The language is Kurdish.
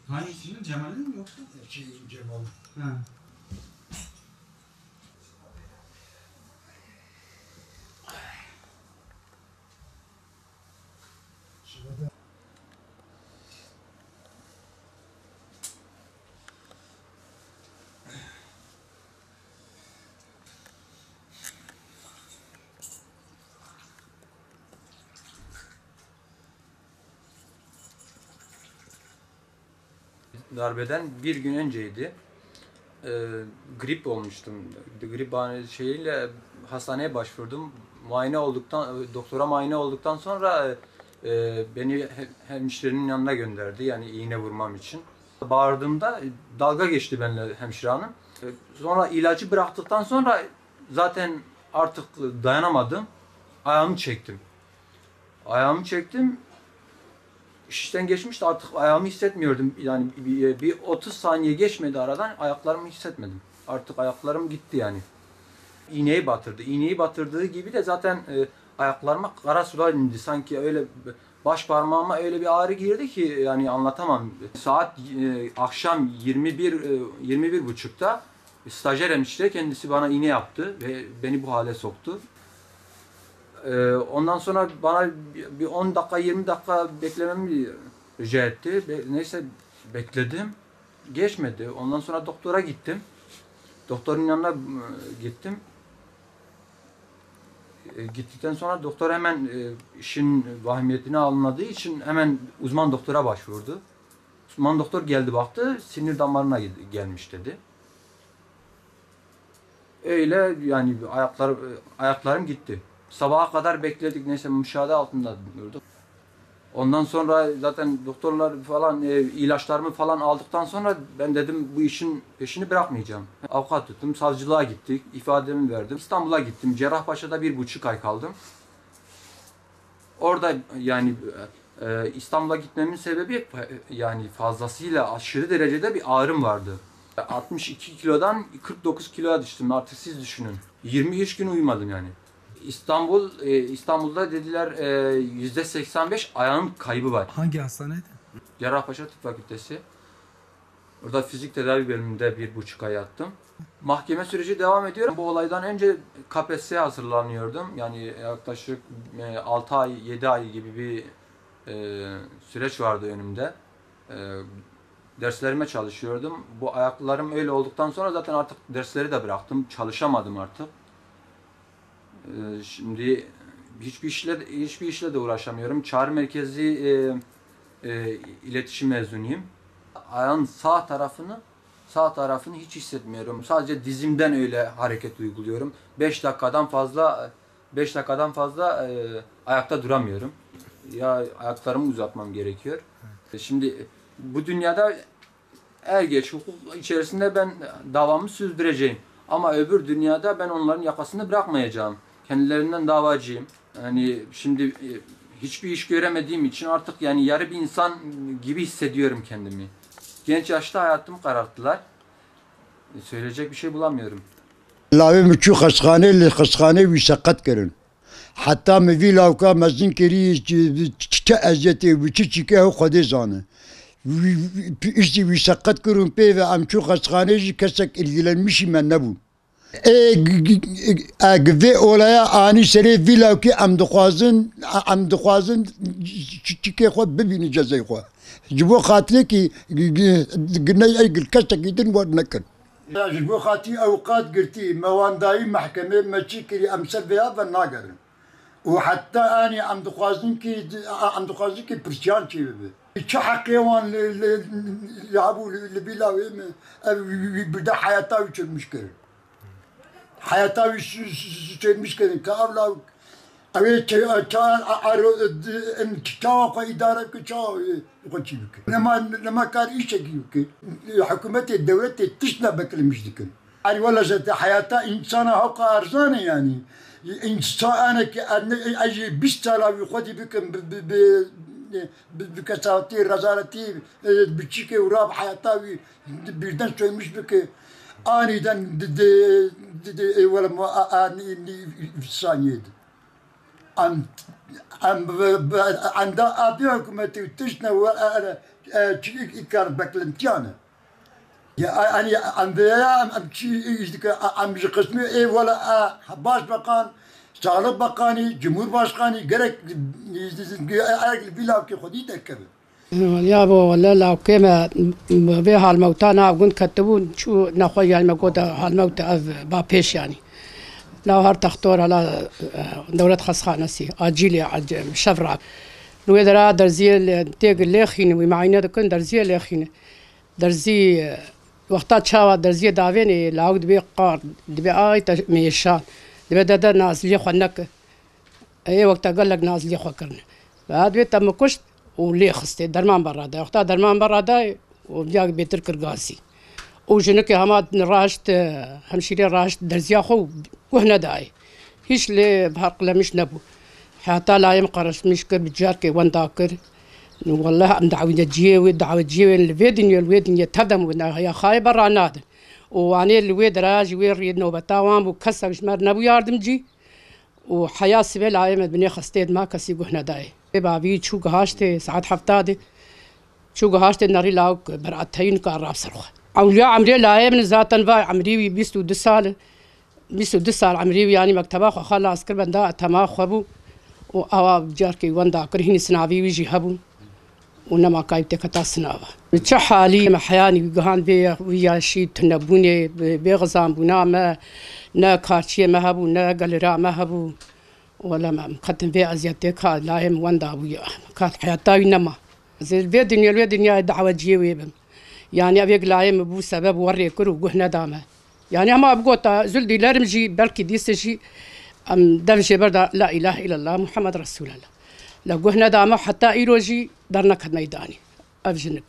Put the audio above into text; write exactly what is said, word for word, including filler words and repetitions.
Hangisini? Cemal'in mi yoksa? Şey, Cemal. Ha. Darbeden bir gün önceydi. Ee, grip olmuştum. Grip bahane şeyiyle hastaneye başvurdum. Muayene olduktan, doktora muayene olduktan sonra, e, beni he-, hemşirenin yanına gönderdi. Yani iğne vurmam için. Bağırdığımda dalga geçti benimle hemşire hanım. E, sonra ilacı bıraktıktan sonra zaten artık dayanamadım. Ayağımı çektim. Ayağımı çektim. İşten geçmişti, artık ayağımı hissetmiyordum. Yani bir, bir otuz saniye geçmedi aradan, ayaklarımı hissetmedim. Artık ayaklarım gitti yani. İğneyi batırdı. İğneyi batırdığı gibi de zaten, e, ayaklarıma kara sular indi. Sanki öyle baş parmağıma öyle bir ağrı girdi ki yani anlatamam. Saat, e, akşam yirmi bir, e, yirmi bir buçukta stajyer hemşire kendisi bana iğne yaptı ve beni bu hale soktu. Ee, ondan sonra bana bir, bir on dakika, yirmi dakika beklememi rica etti. Be-, neyse, bekledim. Geçmedi. Ondan sonra doktora gittim. Doktorun yanına, e, gittim. E, gittikten sonra doktor hemen, e, işin vahimiyetini anladığı için hemen uzman doktora başvurdu. Uzman doktor geldi, baktı, sinir damarına gel-, gelmiş dedi. Öyle yani ayaklar, ayaklarım gitti. Sabaha kadar bekledik, neyse, müşahede altında durduk. Ondan sonra zaten doktorlar falan, e, ilaçlarımı falan aldıktan sonra ben dedim bu işin peşini bırakmayacağım. Avukat tuttum, savcılığa gittik, ifademi verdim. İstanbul'a gittim, Cerrahpaşa'da bir buçuk ay kaldım. Orada yani, e, İstanbul'a gitmemin sebebi fa-, yani fazlasıyla aşırı derecede bir ağrım vardı. Altmış iki kilodan kırk dokuz kiloya düştüm. Artık siz düşünün. Yirmi üç gün uyumadım yani. İstanbul, e, İstanbul'da dediler, e, yüzde seksen beş ayağın kaybı var. Hangi hastaneydi? Cerrahpaşa Tıp Fakültesi. Orada fizik tedavi bölümünde bir buçuk ay yattım. Mahkeme süreci devam ediyor. Bu olaydan önce K P S S'ye hazırlanıyordum. Yani yaklaşık, e, altı ay, yedi ay gibi bir, e, süreç vardı önümde. E, derslerime çalışıyordum. Bu ayaklarım öyle olduktan sonra zaten artık dersleri de bıraktım. Çalışamadım artık. Ee, şimdi hiçbir işle, hiçbir işle de uğraşamıyorum. Çağrı merkezi, e, e, iletişim mezunuyum. Ayağın sağ tarafını, sağ tarafını hiç hissetmiyorum. Sadece dizimden öyle hareket uyguluyorum. Beş dakikadan fazla, beş dakikadan fazla, e, ayakta duramıyorum. Ya ayaklarımı uzatmam gerekiyor. E, şimdi bu dünyada er geç hukuk içerisinde ben davamı sürdüreceğim. Ama öbür dünyada ben onların yakasını bırakmayacağım. Kendilerinden davacıyım. Yani şimdi, e, hiçbir iş göremediğim için artık yani yarı bir insan gibi hissediyorum kendimi. Genç yaşta hayatımı kararttılar. E, söyleyecek bir şey bulamıyorum. Lawê min çû xestxanê, li xestxanê wî seqet kirin. Heta min vî lawka mezin kirî, çi, çi, çi eziyetê bû, çi çîkê ew Xwedê zane. Wî, wî, piştî wî seqet kirin pê ve em çû xestxanê jî kesek ilgilenmişî me nebû. Ê, g-, g-, g-, eg vê olaya anî serê vî lawkê em dixwazin, em dixwazin çi, çîkê xwe bibînin cezayê xwe. Ji bo xatirê kî, g-, g-, g-, ne, ey, kesekî din we nekin. Ya ji bo xatî ewqat girtî, me wan dayî mehkemê, me çi kirî, em ser vêya ve nagerin. Û heta anî em dixwazin kî, em dixwazin kî pirsiyan çê bibe. Çi heqê wan li, li, li hebû li, li vî lawê me, ev wî, wî, wî birde heyata wî çirmiş kirin. Heyata wî su-, su-, su-, çirmiş kirin. Ka ev law Ew ê çe-, ça-, a-, aro-, em çawa xwe îdare bike, çawa, e, xwe çî bike. Nema, nema kar îşekî bike. Hikûmetê, dewletê tişt nebekilmiş dikin. Erî wele zete heyata însana hewqa erzan e yanî. Însanekî erne-, ez jî bîst sala wî xwedî bikim bi, bi, bi, bi, bi kesawetî, rezaletî, e, biçîkê û rabe heyata wî birden soymiş bike. Anîden di, di, di, di, ê wele ma a, a, nî, nî, saniyê di. Em, em, bi, bi, enda a vê hikûmetê û tişt ne we, e, e, e, çi, kar beklentiya ne. Ya, a, hani, em vê ya, em, em çi îş dike, a, em ji qismê ê wele, a, Başbakan, Sağlık Bakanı, Cumhurbaşkanı, gerek, e, e, vî lawkê xwedî derkeve. Ya bo, wele lawkê me, vê halmewta nav gund ketibûn, çû nexwe, yanî me got, halmewte ev ba pêş, yanî. Law her textor hala, e, dewlet xesxanesî, acîlê, ac-, şev ra. Li wê dera derziyê lê, têk lêxîne, wî meayne dikin, derziyê lêxîne. Derzî, e, wexta çawa derziyê davênê, lawik dibê qar, dibê ay te mêşan, dibê dede naziliyê xwe neke. Ê wexta gelek naziliyê xwe kirine. Ve ha dibê te min kuşt û lê xistê, derman berra dayê. Wexta derman berra dayê û viya bêtir kir gazî. Û jinikê hema raşt, e, hemşîrê raşt derziya xwe û guh nedayê. Hîç lê bi her qilemiş nebû. Heta layê min qereşmiş kir, bi carkê wenda kir. Welleh em dawîneciyê wê, daweciyê wê li vê dinyê, li wê dinyê tevde min ya xayê berra nadin. Û wanê li wê dera jî wê riyê nobeta wan bû, kesek ji me re nebû yardimcî. Û heya sibê layê me binê xistê dima kesî guh nedayê. Wê bavî çû gihaştê saet hefta de. Çû gihaştê nerî lawik berateyî nika rab ser xwe. Ewliya emrê layê min zaten vay emrî wî bîst û du sal e. Bîst û du sal emrî wî, yanî mekteba xwe xelas kir, benda etema xwe bû û awa carkê wenda kir, hînî sinavî wî jî hebû û nema kayî têketa sinava. Bi çi halî me heyanî wî gihand vê ye-, wî yaşî tunebûnê, bê-, bêxizanbûna me, ne karçiyê me hebû, ne gelira me hebû. Wele me, em ketin vê eziyetê ka layê min wenda bûye. Ka heyata wî nema. Ez ê li vê dinyê, li vê dinyayê daweciyê wê bim. Yanî ev yek layê min bû sebeb werê kir û guh neda me. Yanî hema bigota zul dîlerim jî, belkî dîse jî em dev jê berda la îlahe îllallah Muhammed Resûlullah. Le guh neda me heta îro jî derneket meydanê. Ev jinik.